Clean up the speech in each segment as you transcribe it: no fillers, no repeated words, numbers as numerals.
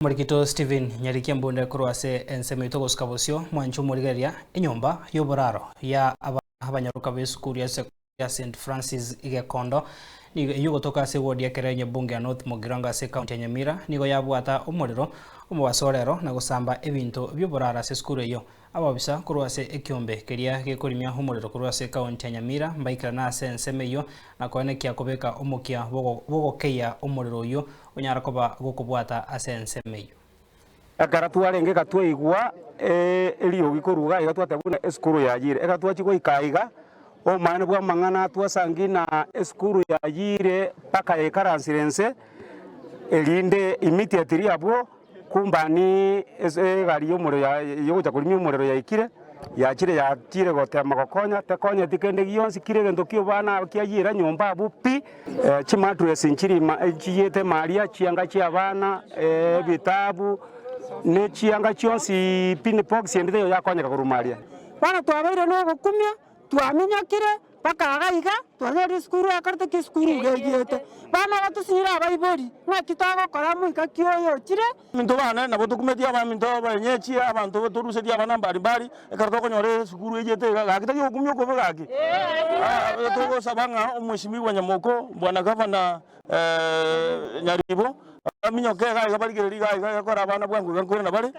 Omorikito Stephen Nyarikia Mbunde korwa ase ensemo yaito gosuka bosio mwanche omorigereria enyomba y'oboraro ya abanyaroka b'esukuru ya ya St Francis Gekondo nigo eyio gotoka ase ewodi ya Kerenyo ebunge ya North Mugirango ase ekaunti ya Nyamira nigo yabwata omorero omobaso orero na gosamba ebinto bi'oboraro ase esukuru eyio. Ababisa korwa ase ekiombe keria gekorimia omorero korwa ase ekaunti ya Nyamira mbaikerane ase ensemo eyio na koenekia kobeka omokia bw'ogokeyia omorero oyio onyare koba gokobwata ase ensemo eyio. Ekero twarenge iga twaigwa eriogi korwa iga iga twateba buna esukuru yayire. Ekero twachia goika aiga, obomaene bw'amang'ana twasangi na esukuru yayire mpaka yaikaransire inse, erinde immediately abwo kumbani ase egari y'omorero ya yogocha korimia omorero yaikire, yachire yachire gotema gokonya, tekonyeti kende gionsi kire egento kia obana aba kiayire nyomba abwo pi. Chimattress nchiri ma nchiyete maria, chianga chia abana, ebitabu, ne chianga chionsi pi ne box ende teiyo yakonyeka korwa maria. Bono twabeire nogokumia, twaminyokire mpaka iga iga, twanyorire esukuru ekorete ki esukuru iga egiete. Bono gatusinyire abaibori, ng'aki togokora moika ki oyo ochire? Abanto bane nabo tokumetie abaminto abaenyechi, abanto torusetie abana mbari mbari, ekero tokonyora esukuru eyete iga, gaki tari ogokumia okobe gaki. Togosaba ng'a omweshimiwa Nyamoko, bwana gavana Nyaribo, baminyoke iga iga barigererie iga iga egekora abana bwango iga nkoirana bare,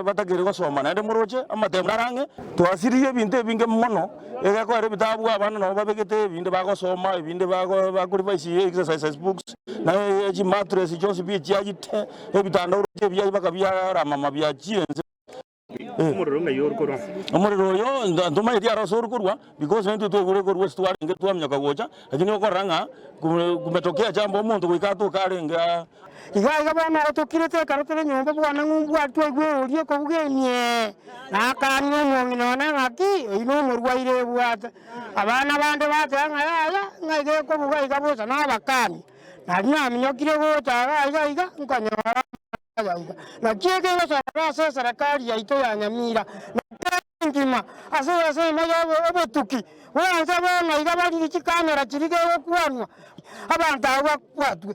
batakeri gosoma naende moroche amatemo nare ang'e. Twasiririe ebinto ebinge mono, egekoera ebitabu abana nabo babegete ebinde bagosoma, ebinde bago bakorevise exercises books, na chimattress chionsi pi echiagite, ebitanda oroche ebiaye mpaka biaramama biachire inse. Omorero ng'ai ore korwa? Omorero oyo ntomanyeti aro ase ore korwa, because naintwe twaigure korwa ase twarenge twaminyoka gocha, lakini okorora ng'a kumetokea jambo omonto goika atoke arenge aa. Iga iga bono igo tokirete ekero tore nyomba bwana ng'umbu aria twaigwa erori ekobuga emiee, na akania omong'ina one ng'aki oyio nomorwaire ebwate. Abana bande bateba ng'a yaya, ng'a iga ekobuga iga bosa nabakania. Nario naminyokire gocha iga iga iga, nkonyora amang'ana aya iga. Naki ekegosaba ase eserekari yaito ya Nyamira, na Kenya engima, ase ensemo ya obotuki bwanse bono iga barire chikamera chiria gegokwanwa, abanto abwo babwatwe.